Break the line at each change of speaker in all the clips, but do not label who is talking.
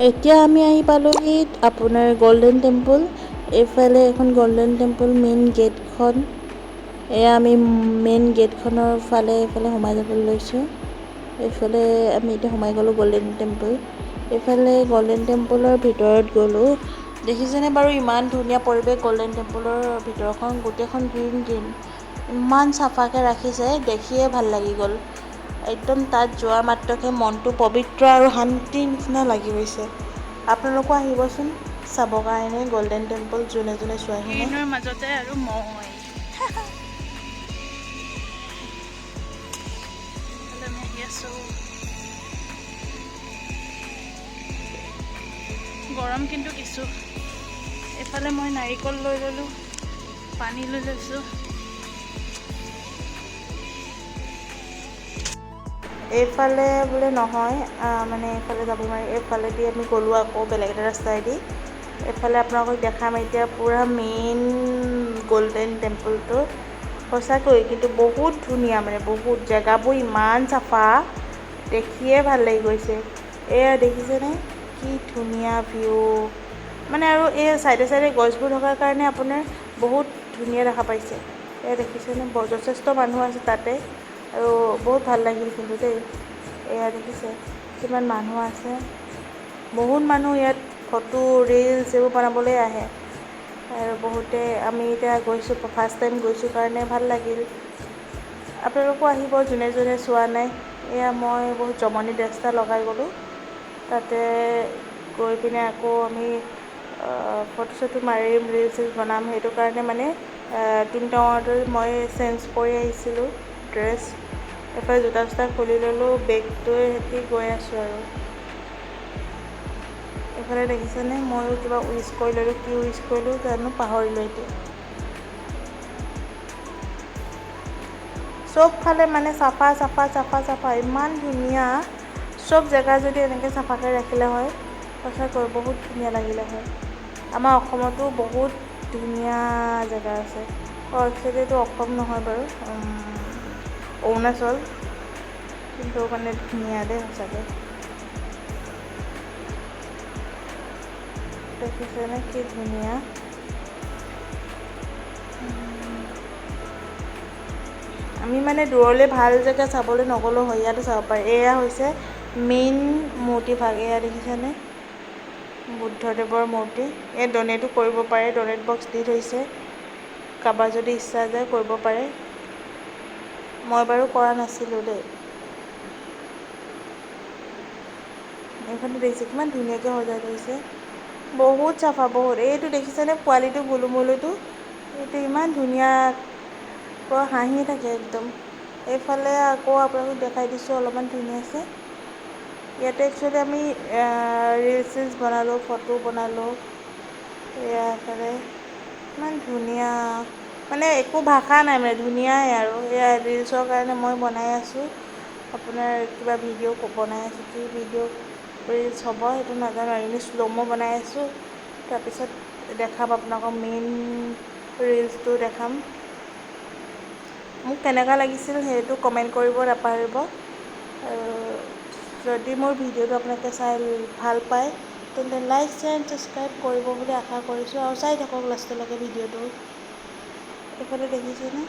এতিয়া আমি আহি পালোহি আপোনাৰ গল্ডেন টেম্পল। এইফালে এখন গল্ডেন টেম্পল মেইন গেটখন। এয়া আমি মেইন গেটখনৰ ফালে এইফালে সোমাই যাবলৈ লৈছোঁ। এইফালে আমি এতিয়া সোমাই গ'লোঁ গল্ডেন টেম্পল। এইফালে গল্ডেন টেম্পলৰ ভিতৰত গ'লোঁ। দেখিছেনে বাৰু, ইমান ধুনীয়া পৰিৱেশ। গল্ডেন টেম্পলৰ ভিতৰখন গোটেইখন গ্ৰীণ গ্ৰীণ, ইমান চাফাকৈ ৰাখিছে, দেখিয়ে ভাল লাগি গ'ল একদম। তাত যোৱাৰ মাত্ৰকে মনটো পবিত্ৰ আৰু শান্তিৰ নিচিনা লাগি গৈছে। আপোনালোকো আহিবচোন চাবৰ কাৰণে গল্ডেন টেম্পল, যোনে যোনে চোৱাহি নাই।
গ্ৰীণৰ মাজতে আৰু মই এইফালে আমি আহি আছোঁ। গৰম কিন্তু কিছু। এইফালে মই নাৰিকল লৈ ল'লোঁ, পানী লৈ লৈছোঁ।
এইফালে বোলে নহয়, মানে এইফালে যাব নোৱাৰি। এইফালেদি আমি গ'লোঁ আকৌ বেলেগ এটা ৰাস্তাইদি। এইফালে আপোনালোকক দেখাম এতিয়া পূৰা মেইন গল্ডেন টেম্পলটো। সঁচাকৈ কিন্তু বহুত ধুনীয়া, মানে বহুত জেগাবোৰ ইমান চাফা, দেখিয়ে ভাল লাগি গৈছে। এয়া দেখিছেনে, কি ধুনীয়া ভিউ মানে। আৰু এই চাইডে চাইডে গছবোৰ থকাৰ কাৰণে আপোনাৰ বহুত ধুনীয়া দেখা পাইছে। এয়া দেখিছেনে, যথেষ্ট মানুহ আছে তাতে আৰু বহুত ভাল লাগিল কিন্তু দেই। এয়া দেখিছে, কিমান মানুহ আছে। বহুত মানুহ ইয়াত ফটো, ৰিলচ এইবোৰ বনাবলৈ আহে আৰু বহুতে। আমি এতিয়া গৈছোঁ, ফাৰ্ষ্ট টাইম গৈছোঁ কাৰণে ভাল লাগিল। আপোনালোকো আহিব, যোনে যোনে চোৱা নাই। এয়া মই বহুত জমনি ড্ৰেছ এটা লগাই গ'লোঁ। তাতে গৈ পিনে আকৌ আমি ফটো চটো মাৰিম, ৰিলচ চিলচ বনাম, সেইটো কাৰণে মানে টুং টাৱাৰটো মই চেঞ্জ কৰি আহিছিলোঁ ড্ৰেছ। এইফালে জোতা চোতা খুলি ল'লোঁ, বেগটোৱে সৈতে গৈ আছোঁ। আৰু এইফালে দেখিছেনে, ময়ো কিবা উইচ কৰি ল'লোঁ। কি উইচ কৰিলোঁ জানো, পাহৰিলোঁ এতিয়া। চবফালে মানে চাফা চাফা চাফা চাফা, ইমান ধুনীয়া। চব জেগা যদি এনেকৈ চাফাকৈ ৰাখিলে হয়, সঁচাকৈ বহুত ধুনীয়া লাগিলে হয়। আমাৰ অসমতো বহুত ধুনীয়া জেগা আছে। অঁ, একচুৱেলি এইটো অসম নহয় বাৰু, অৰুণাচল, কিন্তু মানে ধুনীয়া দেই সঁচাকৈ। দেখিছেনে, কি ধুনীয়া। আমি মানে দূৰলৈ ভাল জেগা চাবলৈ নগ'লেও হয়, ইয়াতে চাব পাৰি। এয়া হৈছে মেইন মূৰ্তিভাগ। এয়া দেখিছেনে, বুদ্ধদেৱৰ মূৰ্তি। এই ডনেটো কৰিব পাৰে, ডনেট বক্স দি থৈছে। কাৰোবাৰ যদি ইচ্ছা যায় কৰিব পাৰে। মই বাৰু কৰা নাছিলোঁ দেই। এইফালে দেখিছে, কিমান ধুনীয়াকৈ সজাই থৈছে। বহুত চাফা, বহুত। এইটো দেখিছেনে, পোৱালিটো, গোলুমলুটো, এইটো ইমান ধুনীয়া, পুৰা হাঁহি থাকে একদম। এইফালে আকৌ আপোনালোকক দেখাই দিছোঁ অলপমান ধুনীয়াছে। ইয়াতে একচুৱেলি আমি ৰিলচ চিলচ বনালোঁ, ফটো বনালোঁ। এয়া এফালে ইমান ধুনীয়া, মানে একো ভাষা নাই, মানে ধুনীয়াই। আৰু এয়া ৰিলচৰ কাৰণে মই বনাই আছোঁ, আপোনাৰ কিবা ভিডিঅ' বনাই আছোঁ। কি ভিডিঅ' ৰিলচ হ'ব সেইটো নাজানো আৰু এনেই শ্ল' বনাই আছোঁ। তাৰপিছত দেখাম আপোনালোকক, মেইন ৰিলচটো দেখাম। মোক কেনেকুৱা লাগিছিল সেইটো কমেণ্ট কৰিব নাপাহৰিব। আৰু যদি মোৰ ভিডিঅ'টো আপোনালোকে চাই ভাল পায়, তেন্তে লাইক, শ্বেয়াৰ, ছাবস্ক্ৰাইব কৰিব বুলি আশা কৰিছোঁ। আৰু চাই থাকক লাষ্টলৈকে ভিডিঅ'টো। এইফালে দেখিছেনে?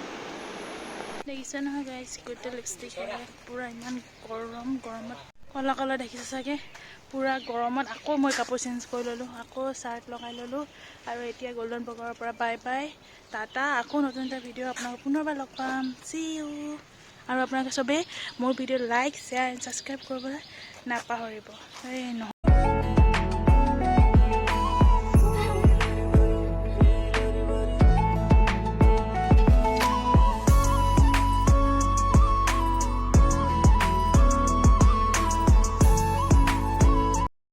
দেখিছে নহয় গাইজ, গোটেই লিপষ্টিক পূৰা। ইমান গৰম, গৰমত ক'লা ক'লা দেখিছে চাগে। পূৰা গৰমত আকৌ মই কাপোৰ চেঞ্জ কৰি ল'লোঁ, আকৌ চাৰ্ট লগাই ল'লোঁ। আৰু এতিয়া গল্ডেন বগাৰৰ পৰা বাই বাই, টাটা। আকৌ নতুন এটা ভিডিঅ' আপোনালোক পুনৰবাৰ লগ পাম। See you. আৰু আপোনালোকে চবেই মোৰ ভিডিঅ' লাইক, শ্বেয়াৰ এণ্ড ছাবস্ক্ৰাইব কৰিবলৈ নাপাহৰিব। এই নহয়।